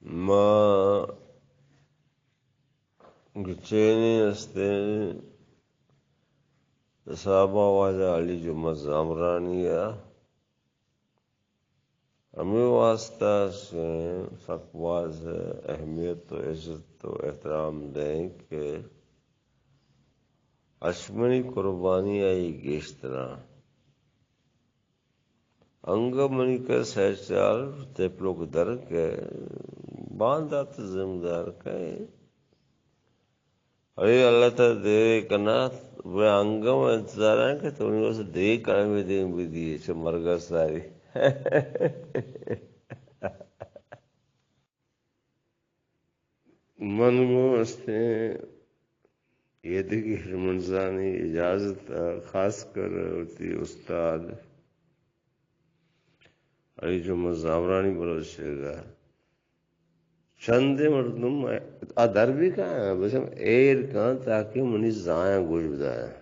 ما گچینیں استیں حسابا واجہ علی جمعہ زامرانی ءَ ہمے واسطہ سک باز اہمیت و عزت و احترام دیں کہ اش منی قربانی آئی گیشتراں۔ انگہ منی کہ سہ چار تپلوک در کہ باندات ذمہ دار کہ اے اللہ تعالی دیر کنا، بلے انگہ من انتظار آں کہ تو منی واسطہ دیر کلمے دیم بدیے چہ مرگا ساری۔ من گوں استیں ایدگہ ہرمنزانی اجازت ءَ خاص کر وتی استاد علی جمعہ زامرانی بلوچ ءِ چندے مردم آ در بی کاں، بس ہم ایر کاں تاکہ منی زایاں گوش بداراں۔